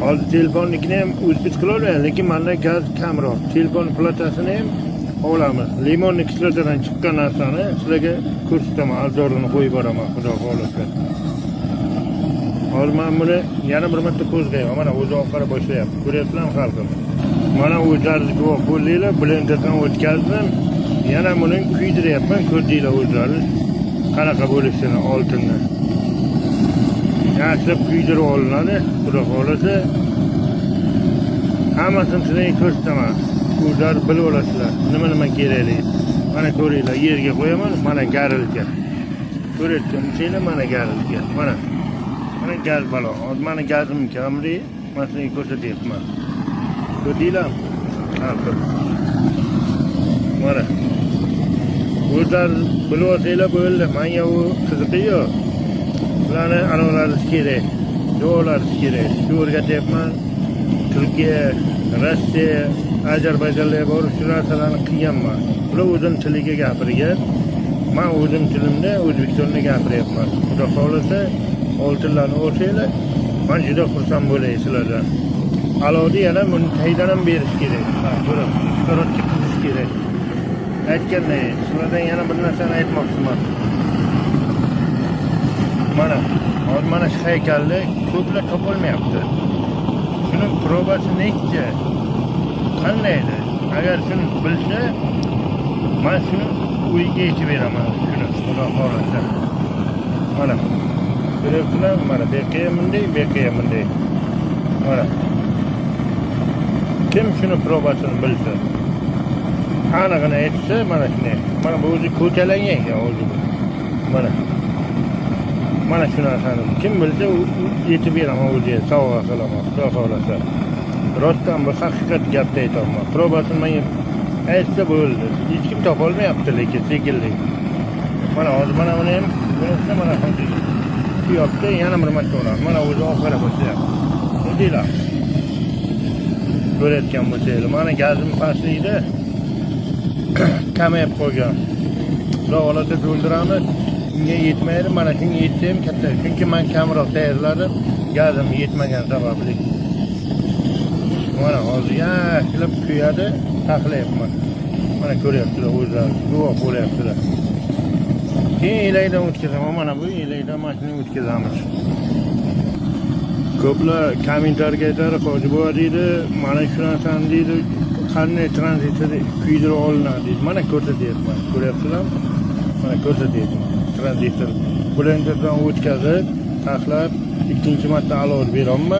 Hozir telefonnikini ham o'zbek qilolmayman, lekin manda gaz kamroq. Telefon platasini ham olamiz. Limonli kislotadan chiqqan narsani sizlarga ko'rsataman, обзор ini qo'yib boraman, xudo xohlasa. Hozir man buni yana bir marta qo'zg'ayman. Mana o'zi oqara boshlayapti. Ko'ryapsizlarmi, xalqim? Mana o'zlaringiz guvoh bo'ldinglar, blenderdan o'tkazdim. Yana buni kuydiryapman, ko'rdinglar o'zlaringiz qanaqa bo'lishini oltinni. Yaxshilab kuydirib olinadi, xudo xohlasa. Hammasini sizlarga ko'rsataman. O'zlari bilib olasizlar, nima nima kerakligini. Mana ko'ringlar, yerga qo'yaman, mana горелка. Ko'rayotgan bo'lsanglar, mana горелка. Mana. Mana gaz balon. Hozir mana gazim kamri, man sizlarga ko'rsatyapman. Ko'rdinglarmi? Xalqim. Mana. O'zlari bilib olsanglar bo'ldi. Menga u qiziqi yo'q. Ularni anavlariz kerak. Duolaringiz kerak. Shu o'rgatyapman. Turkiya, Rossiya, Ozarbayjonlarga borib shu narsalarni qilganman. Ular o'zini tiliga gapirgan. Man o'zim tilimda O'zbekistonda gapiryapman. Xudo xohlasa, oltinlarni olsanglar, man juda xursand bo'lay sizlardan. Alovni yana buni tagidan ham berish kerak. Ha, ko'rib, kislorodga qizish kerak. Aytganday, sizlardan yana bir narsani aytmoqchiman. Mana, hozir mana shu haykalni ko'plar topolmayapti. Shuni probasi necha? Qandaydi? Agar shuni bilsa, man shuni uyga yetib beraman shuni, xudo xohlasa. Mana. Ko'ryapsizlarmi? Mana bu yoqqa ham bunday, bu yoqqa ham bunday. Mana. Kim shuni probasini bilsa, anig'ini aytsa, mana shunday. Mana bu o'zi ko'chalangan ekan o'zi bu. Mana. Mana shu narsani kim bilsa, u yetib beraman o'ziga, sovg'a qilaman, xudo xohlasa. Rostdan bu haqiqat gapni aytyapman. Probasini menga aytsa bo'ldi. Hech kim topolmayapti lekin sekinlik. Mana hozir mana buni ham bunisi mana hozir kuyapti, yana bir marta uramiz. Mana o'zi oqara boshlayapti. Ko'rdinglar? Ko'rayotgan bo'lsanglar, mana gazim pastligida kamayib qolgan. Xudo xohlasa to'ldiramiz. Unga yetmaydi, mana shunga yetsa ham katta. Chunki man kamroq tayyorladim, gazim yetmagan sababli. Mana hozir yaxshilab kuyadi, taxlayapman. Mana ko'ryapsizlar o'zlaringiz, guvoh bo'lyapsizlar. Keyin elakdan o'tkazaman, mana bu elakdan mana shuni o'tkazamiz. Ko'plar kommentariyga aytadi, "Hoji buva", deydi, "mana shu narsani", deydi, "qanday tranzistor kuydirib olinadi", deydi. Mana ko'rsatyapman. Ko'ryapsizlarmi? Mana ko'rsatyapman. Tranzistor blenderdan o'tkazib, taxlab, ikkinchi marta alov beryapman.